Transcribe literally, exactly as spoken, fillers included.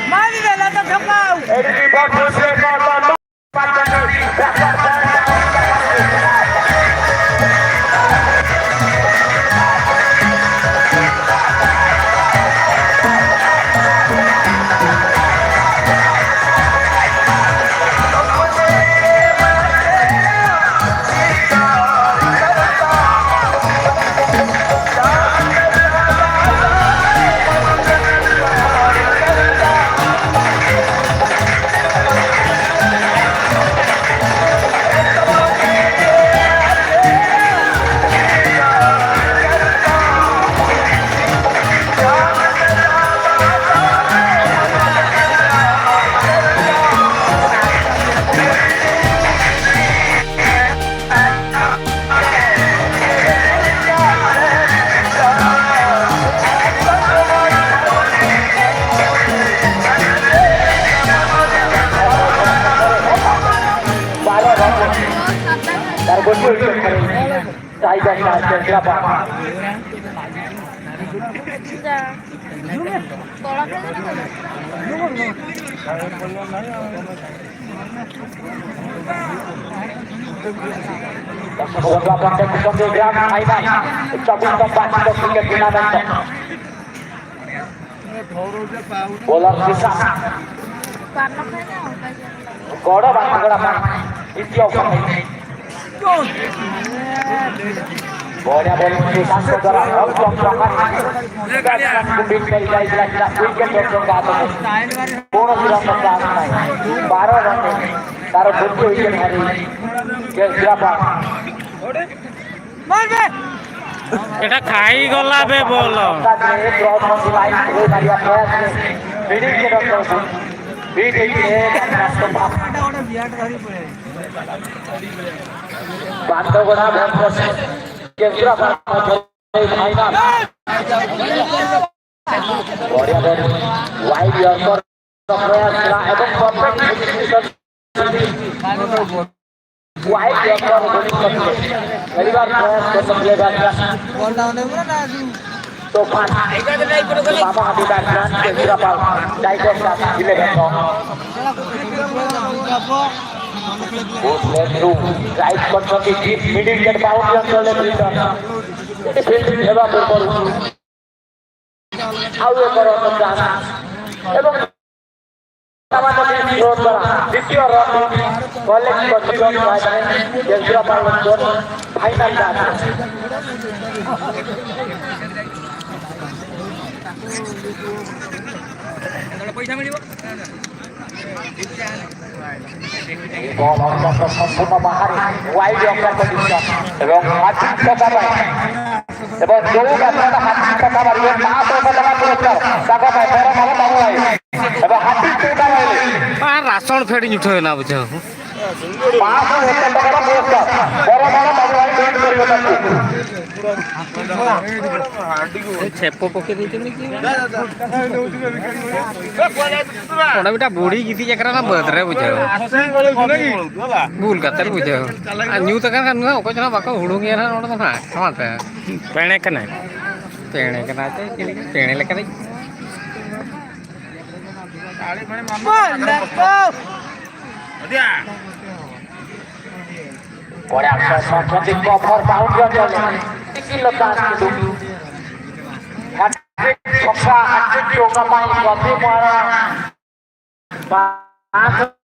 Mari, vela, toca o pau. Tiger Shark, Hyderabad. Dasa ko ba pang sa kusang di Graham Ayman. Chapin ko pa sa kusang di Graham Ayman. Bowler sisa. Goro bang goro bang. Itio kami. Bola dari Susanto Dorang, Om Jom Jom Mati. Kumbit dari Jai Jai Jai, wicket dari Jom Gato. Bonus dalam pertahanan. Baru nanti. Taruh buntu wicket hari. Ke siapa? এটা খাই গলা বে বল। Tadi Brown masih lain, gue dari atas. Ini kita tahu. Ini kita tahu. Bantogora Bantogora. Kedua final. Korea dari Wai Yorkor. Korea setelah Ebon Perfect. Wai Yorkor. Kedua final. Kedua final. Babahathi batsman Kendrapal Diakhoum's eleven ko. Good play through. Right, କରୁଛନ୍ତି deep middle get boundary ଅଞ୍ଚଳରେ fielder। Fielding ହେବା ପୂର୍ବରୁ ଆଉ ଏକ run chance ଏବଂ ସାମାନ throw ଦ୍ୱାରା ଦ୍ୱିତୀୟ run collect କରିଥିବା Kendrapal final match। ପଇସା ମିଳିବ। ଏହି ବଲ୍ ଅର୍ଥର ସମ୍ପୂର୍ଣ୍ଣ ବାହାରେ ୱାଇଡ୍ ଅଫ୍ କମ୍ପିଟିସନ୍ ଏବଂ ହାର୍ଦ୍ଦିକ ଟଙ୍କା ପାଇଁ ଏବଂ ଯେଉଁ ବ୍ୟାଟ୍ସମ୍ୟାନ୍ ହାର୍ଦ୍ଦିକ ଟଙ୍କା ମାରିବେ ପାଞ୍ଚଶହ ଟଙ୍କା ପୁରସ୍କାର ତାଙ୍କ ପାଇଁ ବରମାଳ ବାବୁ ଭାଇ ଏବଂ ହାର୍ଦ୍ଦିକ ଟଙ୍କା ରହିଲେ। ଆ ରାସନ ଫେଡ଼ି ଉଠେଇବେ ନା ବୁଝ। ପାଞ୍ଚଶହ ଟଙ୍କାର ପୁରସ୍କାର ବରମାଳ ବାବୁ ଭାଇ ଜଏଣ୍ଟ କରିବେ ତାଙ୍କୁ। ଛେପ ପକେଇ ଦେଇଛନ୍ତି କି? କଣ ବିଟା ବୁଢୀ ଗୀତି ଯାକରା ନା ବଦରେ ବୁଝ। ଭୁଲ କଥାରେ ବୁଝ। ᱟᱨ ᱧᱩ ᱛᱟᱠᱟᱱ ᱠᱷᱟᱱ ᱱᱩᱭ ᱚᱠᱚᱭ ᱪᱚ ᱱᱟᱜ ᱵᱟᱠᱚ ᱦᱩᱲᱩᱝ ᱜᱮᱭᱟ ᱱᱟᱜ ᱱᱚᱰᱮ ᱫᱚ ᱱᱟᱜ᱾ ᱦᱮᱸ ᱥᱮ? ᱯᱮᱬᱮ ᱠᱟᱱᱟᱭ᱾ ᱯᱮᱬᱮ ᱠᱟᱱᱟᱭ ᱛᱮ ᱪᱮᱫ ᱞᱮᱠᱟ? ᱯᱮᱬᱮ ᱞᱮᱠᱟ ᱫᱚ᱾ ᱵᱚᱞ ᱞᱮᱠᱚ᱾ ᱵᱚᱲᱟ ᱥᱚᱥᱚ ᱠᱷᱚᱱ ᱠᱚᱵᱷᱚᱨ ᱵᱟᱦᱩᱱ ᱡᱚᱱ ᱡᱚᱱ᱾ ᱮᱠᱤᱞ ᱞᱚᱛᱟ ᱴᱩᱰᱩ᱾ ᱦᱟᱴᱨᱤᱠ ᱪᱷᱚᱠᱟ, ᱦᱟᱴᱨᱤᱠ ᱪᱷᱚᱠᱟ ᱢᱟᱭ ᱠᱚᱵᱷᱤ ᱢᱟᱨᱟ᱾ ᱵᱟᱥ